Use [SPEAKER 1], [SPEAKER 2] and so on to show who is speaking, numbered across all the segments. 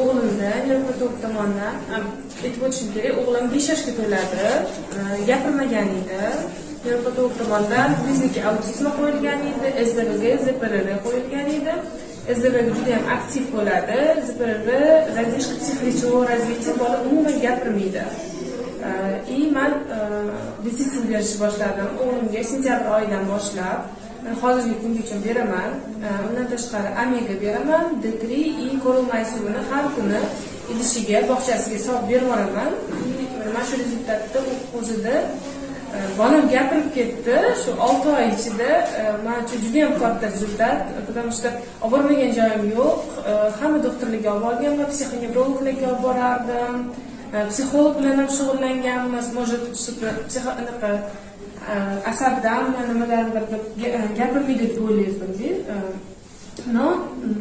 [SPEAKER 1] O'g'limda nevropatolog tomonidan, aytib o'tishim kerak, o'g'lim 5 yoshga to'ladi, gapirmagan edi. Nevropatolog tomonidan признаки аутизма qo'yilgan edi, СДВГ, ЗПРР qo'yilgan edi. СДВГ juda ham aktiv bo'ladi, ЗПРР задержка психоречевого развития, bola umuman gapirmaydi. И man letsitин berishni boshladim o'g'limga sentyabr oyidan boshlab. Men hozirgi kungacha beraman. Undan tashqari omega beraman, D3 и Coral suvini har kuni idishiga, bog'chasiga solib berib yuboraman. И mana shu результат da o'zida bolam gapirib ketdi shu 6 oy ichida. Man uchun juda yam katta результат, потому что olib bormagan joyim yo'q. Hamma doktorlarga olib borganman, psixonevrologlarga olib borardim, psixolog bilan ham shug'ullanganmiz, может, что-то psixo anaqa asabdanmi, nimadandir deb gapirmaydi deb o'ylayapmanda. Но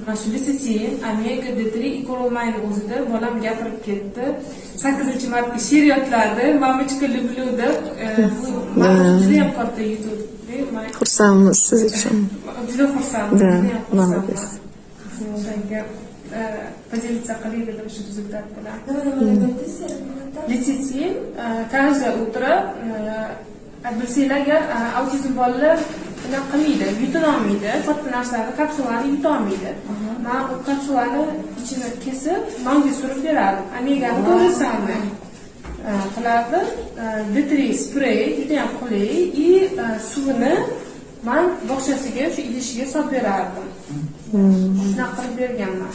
[SPEAKER 1] mana shu letsitин, omega, D3 и Coral o'zida bolam gapirib ketdi. 8-marta she'r yodladi, "Мамочка, люблю" deb. Bu man uchun judayam katta yutuq.
[SPEAKER 2] Xursandmiz siz uchun.
[SPEAKER 1] Juda xursandman,
[SPEAKER 2] Да,
[SPEAKER 1] judayam xursandman.
[SPEAKER 2] Молодец.
[SPEAKER 1] O'shanga поделиться qilay dedim shu результат bilan.
[SPEAKER 3] Nima nimalar berdingiz?
[SPEAKER 1] Letsitин каждое утро. Bilsanglar agar, autizm bolalar unaqa qilmaydi, yutinolmaydi katta narsani, kapsulani yutolmaydi. Man u kapsulani ichini kesib, nonga surib berardim. Omegani то же самое qilardim. D3 sprey judayam qulay и suvini man bog'chasiga shu idishiga solib berardim. Shunaqa qilib berganman.